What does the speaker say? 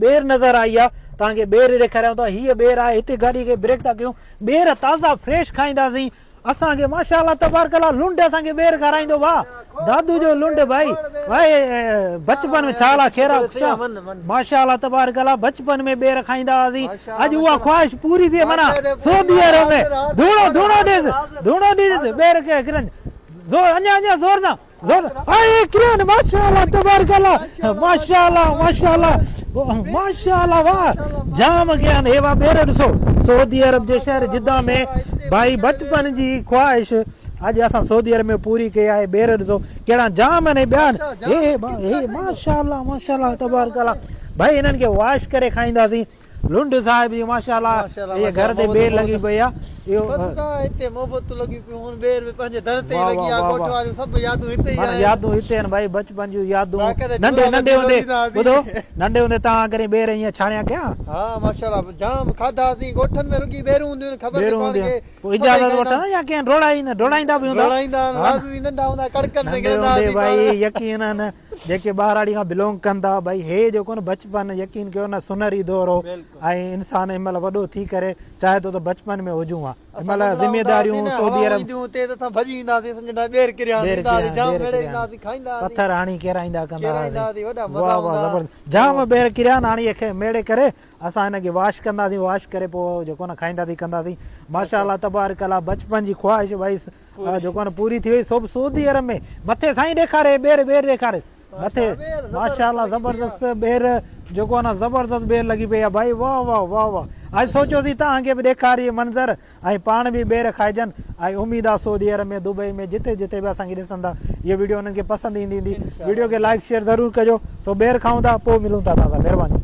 ٻير نظر آئي آ توهان کي ٻير ڏيکاريان ٿو هيء ٻير آهي هتي گاڏي کي بريڪ ٿا ڪيون ٻير تازا فريش کائينداسين اسان کي ماشاء الله تبارڪ الله لنڊ اسان کي ٻير کارائيندو وا دادو جو لنڊ ڀائي ڀائي بچپن ۾ ڇا لا خيرا خوشا ماشاء الله تبارڪ الله بچپن ۾ ٻير کائيندا هئاسين اڄ اها خواهش پوري ٿي منا سعودي عرب ۾ ڌوڻو ڌوڻو ڏيس ڌوڻو ڏيس ٻير کي ڪرن زور اڃا اڃا زور سان زور آئي ڪرين ماشاء الله تبارڪ الله ماشاء الله ماشاء الله ماشاء الله واه جام گيان هي وا ٻير ڏسو سعودي عرب جي شهر جده ۾ ڀائي بچپن جي خواهش اڄ اسان سعودي عرب ۾ پوري ڪئي آهي ٻير ڏسو ڪهڙا جام آهن ٻيا هي هي ماشاء الله ماشاء الله تبارڪ الله ڀائي هنن کي واش ڪري کائينداسين لنڊ صاحب جي ماشاءالله هي گهر تي ٻير لڳي پئي آ اهو بس دا هتي محبتون لڳيون پيون هن ٻير به پنهنجي در تي ئي لڳي آ ڳوٺ واريون سڀ يادون هتي ئي آهن يادون هتي آهن ڀائي بچپن جون يادون ننڍي ننڍي هوندي ٻڌو ننڍي هوندي توهان ڪڏهن ٻير ائين ڇاڻيا ڪيا ها ماشاءالله جام کاڌاسين ڳوٺن ۾ رڳي ٻيرون هونديون آهن خبر ٻيرون هونديون آهن پوء اجازت وٺندا يا ڪنهن ڊوڙائيندا ڊوڙائيندا به هوندا ڊوڙائيندا آهن لازمي ننڍا هوندا ڪڙڪن ۾ گرندا هوندي ڀائي يقينن جيڪي ٻهراڙي کان بلونگ ڪن ٿا ڀائي هي جيڪو نه بچپن يقين ڪيو نه سنهري دور هو ۽ انسان هن مهل وڏو ٿي ڪري چاهي ٿو ته بچپن ۾ هجون ها هن مهل ذميداريون سعودي عرب پٿر هڻي ڪيرائيندا ڪندا هئاسين واه واه زبردست جام ٻير ڪريا آهن هاڻي کي ميڙي ڪري اسان هن کي واش ڪنداسين واش ڪري پوء جيڪو نه کائينداسين ڪنداسين ماشاء الله تبارڪ الله بچپن جي خواهش ڀائي جيڪو نه پوري ٿي وئي سو به سعودي عرب ۾ مٿي سائين ڏيکاري ٻير ٻير ڏيکاري مٿي ماشاءالله زبردست ٻير جيڪو نه زبردست ٻير لڳي پئي آ ڀائي واه واه واه واه اڄ سوچيوسين توهان کي به ڏيکاري منظر ۽ پاڻ به ٻير کائجن ۽ اميد آ سعودي عرب ۾ دبئي ۾ جتي جتي به اسان کي ڏسن ٿا هي ويڊيو انهن کي پسند ايندي هوندي ويڊيو کي لائڪ شيئر ضرور ڪجو سو ٻير کائون ٿا پوء ملون ٿا توهان سان مهرباني.